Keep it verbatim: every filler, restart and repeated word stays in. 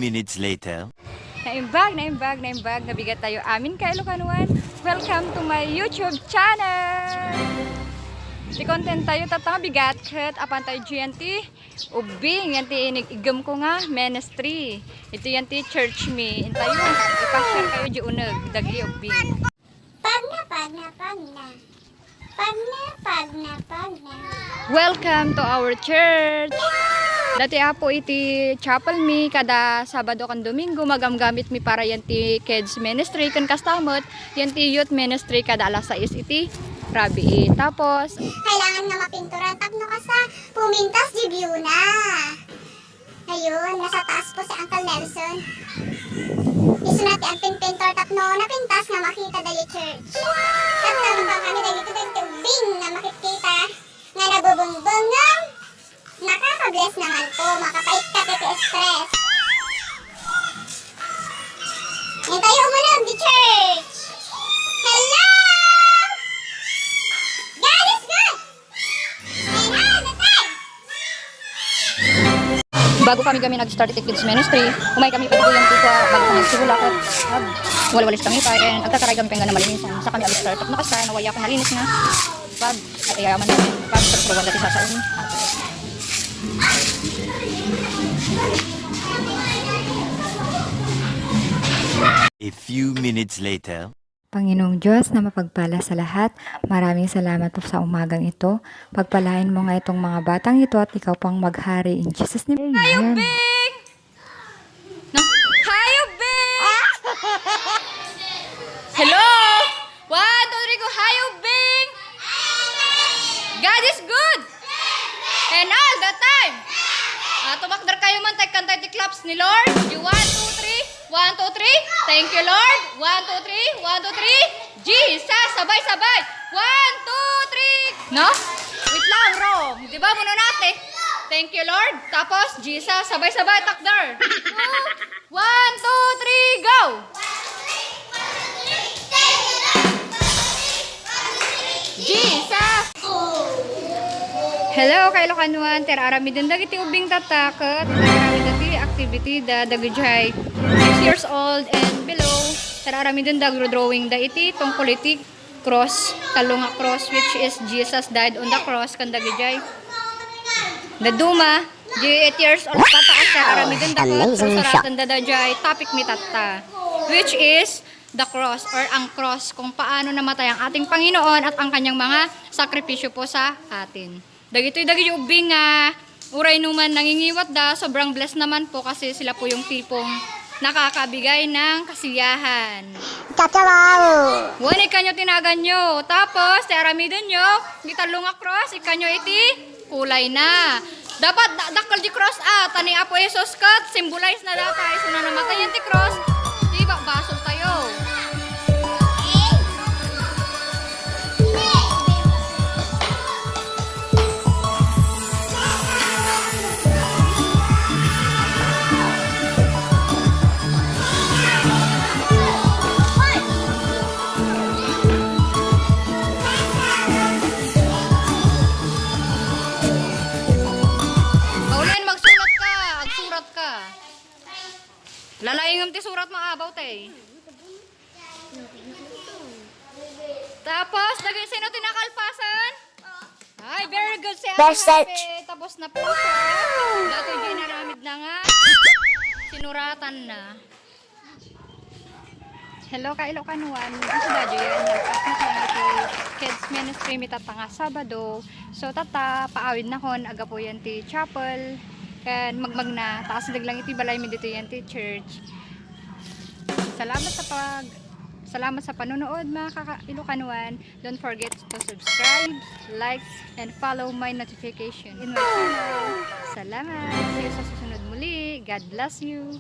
minutes later. Naimbag, naimbag, naimbag nga bigat tayo amin ka Ilocanoan. Welcome to my YouTube channel! Ti content tayo tatta nga bigat ket apan tayo diyan ti ubbing, yan ti inig-, igem ko nga ministry. Ito yan ti church mi. Intayo, ipashare kayo di uneg, dagi ubbing. Pagna, pagna, pagna. Pagna, pagna, pagna. Welcome to our church. Dati apo iti chapel mi kada Sabado ken Domingo, magamgamit mi para yan ti kids ministry ken kasta met yan ti youth ministry kada alas sais iti rabii. Tapos, kailangan nga mapinturan tapno kasta pumintas di view na. Ayun, nasa taas po si Uncle Nelson. Isu na ti agpinpintor tapno napintas nga makita dagiti church. Tapno kami dagiti dagiti ubbing nga makikita nga nabubungbong nga nakaka-bless naman po, makapaikkap iti stress. Intayo umuneg di church. Hello! God is good! Bago kami kami nag-start iti kids ministry, umay kami pa diyan dito, bago kami nagsimula ket, ah, walwalis kami pa, and agtataray kami pay nga malinisan. Sa kami ag-start, nakasta, nawaya akong nalinis nga. Pag, ay, ayaman na, pag, pag, pag, pag, pag, A few minutes later. Panginoong Diyos na mapagpala sa lahat, maraming salamat po sa umagang ito. Pagpalain mo nga itong mga batang ito at ikaw pang maghari. In Jesus' name, amen. Hi, ubbing! No? Hi, ubbing! Hello! One, two, three, go! Hi, ubbing! God is good! And all the time! Ah, tumakder kayo man, tay kantay ti claps ni Lord. You, one, two, three. One, two, three. Thank you, Lord. One, two, three. One, two, three. Jesus. Sabay-sabay. One, two, three. No? Wait lang, wrong. Di ba, muna natin? Thank you, Lord. Tapos, Jesus. Sabay-sabay, takder. Two. One, two, three, go! Jesus! Hello, ka Ilocanoan. Ti ar-aramiden dagiti ubbing tatta ket nagaramid dagiti activity da dagidiay six years old and below. Ti ar-aramiden da agdrawing da iti tungkol iti cross, tallo nga cross, which is Jesus died on the cross, ken dagidiay dadduma, di eight years old pataas, ti ar-aramiden da ket sursuraten da daydiay topic mi tatta, which is the cross or ang cross, kung paano namatay ang ating Panginoon at ang kanyang mga sakripisyo po sa atin. Dagitoy dagiti ubbing nga uray no man nangingiwat da, sobrang blessed naman po kasi sila po yung tipong nakakabigay ng kasiyahan. Wow! Wen, ikanyo tinagan nyo. Tapos, ti aramiden nyo, di tallo nga cross, ikanyo iti kulay na. Dapat da-, dakkel di cross, ah, ta ni Apo Jesus ket symbolize na data, isu na namatay yan ti cross, di ba, basol tayo. Paulen, magsurat ka, agsurat ka. Lalaingem ti surat mo, abaw, te. Tapos, lagi, sino ti nakalpasan? Ay, very good si Ate Happy. Tapos na po siya. Dati di naramid na nga. Sinuratan na. Hello, ka Ilocanoan. Isu daydiay, nagpas na kami iti kids ministry mi tatta nga Sabado. So, tatta, paawid nakon, agapuyan ti chapel. Ken magmagna, taas lang iti balay mi dito yan ti church. Salamat sa pag-, salamat sa panonood, mga kaka-, Ilocanoan. Don't forget to subscribe, like, and follow my notification in my channel. Salamat! See you sa susunod muli. God bless you!